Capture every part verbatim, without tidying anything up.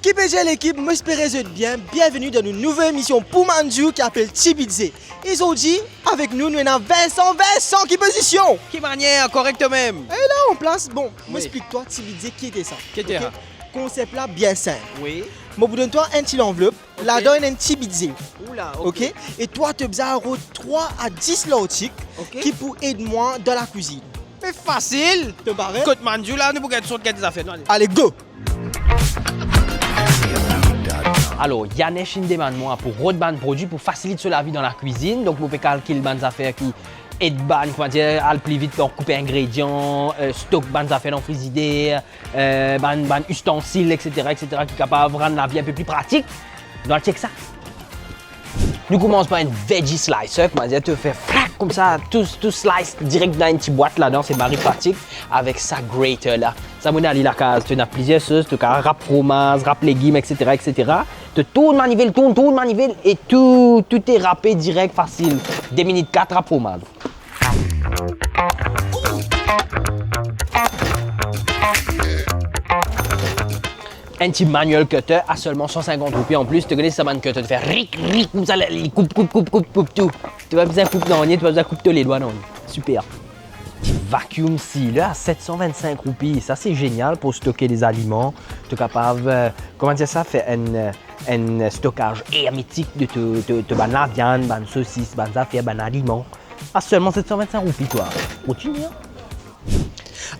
Ki pe dir lekip, mo espere zot bien. Bienveni dan nou nouvo emision pou Manjou ki apel Ti Bidze. E zordi, avek nou, nou ena Vincent. Vincent, ki pozision? Ki manier? Korek to mem? E la, an plas. Bon, mo Wi. Explik twa, Ti Bidze, ki ete sa? Ki ete Ok? sa? Konsep la, bien sinp. Wi. Mo pou donn twa enn ti lanvlop. Ok. Ladan, ena enn ti bidze. Oula, ok. Ok? E twa, to bizin rod trwa a dis lartik Ok. ki pou ed mwa dan lakwizinn. Me fasil. To pare? Kot Manjou la, nou pou gagn sort gagn zafer, nou ale. Ale, go! Alor, Yanesh inn demann mwa pou rod bann prodwi pou fasilit so lavi dan lakwizinn. Donk, mo pe kalkil bann zafer ki ed bann, koumadir, al pli vit dan koup ingredian, eh, stok bann zafer dan frizider, eh, bann, bann istansil, et cetera, et cetera, ki kapav rann lavi inpe pli pratik. Nou al chek sa. Nou koumans par enn veggie slicer, koumadir to fer frak koumsa, tou, tou slice direk dan enn ti bwat ladan, se mari pratik avek sa grater la. Sa, mo ena li lakaz, to ena plizier soz, to kapav rap fromaz, rap legim, et cetera, et cetera. To tourn manivel, tourn, tourn manivel, e tou, tou ete rape direk, fasil. De minit kat, rap fromaz. Enn ti manual cutter a selman san sinkant roupi an plis. To kone sa bann cutter, to fer rik, rik, koumsa, li koup, koup, koup, koup, koup tou. To pa bizin koup nanye, to pa bizin koup to ledwa nanye. Siper. Ti vacuum sealer a set san vinn-sink roupi. Sa, se zenial pou stoke lezaliman. To kapav, eh, koumadir sa, fer enn, eh, enn stokaz ermetik de to, to, to bann laviann, bann sosis, bann zafer, bann aliman. A selman set san vinn-sink roupi, twa. Kontinie, an.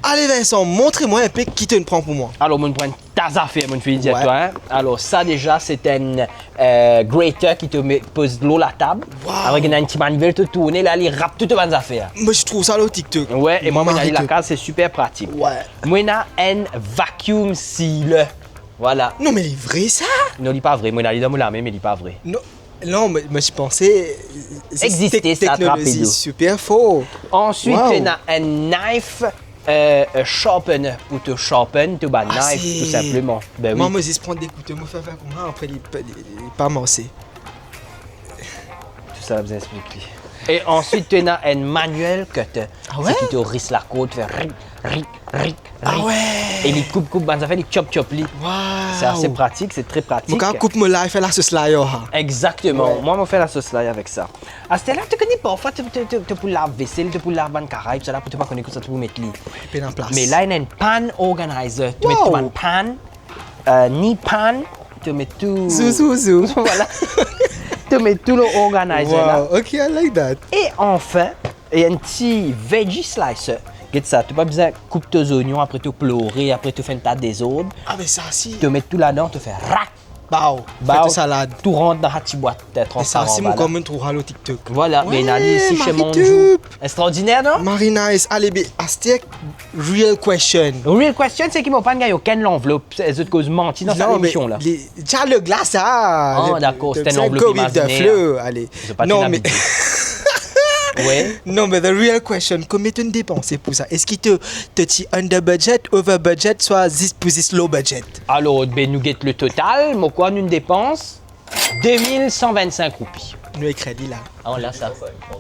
Ale, Vincent, montre mwa inpe ki to inn pran pou mwa. Alor, mo inn pran enn ta zafer, mo finn dir Wi. twa, en. Alor, sa deza, se enn, eh, grater ki to met, poz lor latab, Wow. avek enn ti manivel, to tourne la, li rap tou to bann zafer. Mo ti trouv sa lor TikTok. Wi, e mwa, mo inn al Mari de. lakaz, se siper pratik. Wi. Mo ena enn vacuum sealer. Vwala. Non, me li vre sa? Non, li pa vre. Mo ena li dan mo lame, me li pa vre. Non, non, me, mo ti panse, eh, Existe, tek-, sa, teknolozi atrape, siper for. Answit, Wow. to ena enn knife, eh, eh, sharpener pou to sharpen to bann Ah, knife, se tou sinpleman. Ben Mwa, wi. mo zis pran de kouto, mo fer, fer kouma, apre li, li, li pa marse. Tou sa, la bizin explik li. E answit, to ena enn manual cutter. Ah wi? Seki to ris lakord, fer rik, rik, rik, Ah rik. wi? E li koup, koup bann zafer, li chop, chop li. Wow. Se ase pratik, se tre pratik. Mo kapav koup mo lay, fer lasos lay ar sa. Exactement. Wi. Mwa, mo fer lasos lay avek sa. Aster la, to kone parfwa, to, to, to, to pou lav vesel, to pou lav bann karay, tousala, pou to pa kone kosa to pou met li. Pena plas. Me la, ena enn pan organizer. To met Wow. to bann pan, eh, ni pan, to met tou Zou, zou, zou. Vwala. To met tou lor organizer la. Wow, ok, I like that. E anfin, e enn ti veggie slicer. Get sa, to pa bizin koup to zonion, apre to plore, apre to fer enn ta dezord. Ah, me sa si. To met tou ladan, to fer rak. Baw, Baw, fer to salad. Tou rant dan sa ti bwat, eh, E sa transparan si, mo la. Kouma trouv sa lor TikTok. Vwala, Wi, me ena li isi Mari Manjou. Top. Extraordiner, non? Mari nice. Ale, be, aster, real question. Real question, se ki mo pa'nn gagn okenn lanvlop. Se, zot koz manti dan sa Non, me lemision la. li, ti a le glas, ah, Ah, le, dakor, le, se enn sa, lanvlop go with the imaziner. flow, ale. Zot pa Non, ena me bidze. Wi. Non, me the real question, konbien to'nn depanse pou sa? Eski to, to ti under budget, over budget, swa zis pou zis low budget? Alor, be, nou get le total, mo krwar nou depans de mil san vinn-sink roupi. Nou ekrir li la. Ah, on la sa.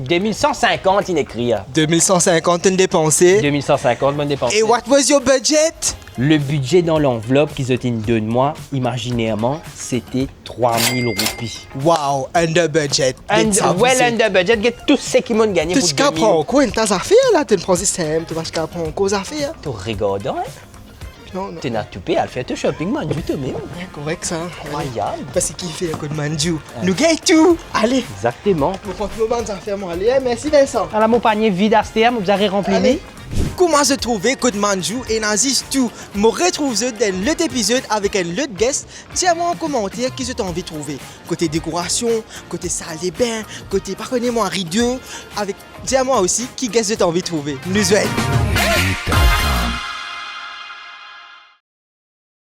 De mil san sinkant, inn ekrir. De mil san sinkant to'nn depanse. De mil san sinkant, mo'nn depanse. And what was your budget? Le bidze dan lanvlop ki zot inn donn mwa, imazinerman, sete trwa mil roupi. Wow, under budget. And Get sa, well vizit. Under budget, get tou seki mo'nn gagne To pou ti kapav de mil. Pran ankor enn ta zafer la, to'nn pran zis sinp, to pa ti kapav pran ankor zafer. To regardan, en? Non, non. To ena tou pe al fer to shopping, Manjou, to mem. Wi, korek sa. Inkroyab. Parski fer kot Manjou. Wi. Nou gagn tou. Ale. Exactement. Mo pran tou mo bann zafer, mo ale. Eh, mersi, Vincent. Ala mo panie vid aster, mo bizin reranpli li. Ale. Kouma zot trouve kot Manjou, ena zis tou. Mo retrouv zot dan enn lot epizod avek enn lot guest. Dir mwa an komanter ki zot anvi trouve. Kote dekorasion, kote sal de bin, kote, pa kone mwa, rido, avek Dir mwa osi ki guest zot anvi trouve. Nou zwenn.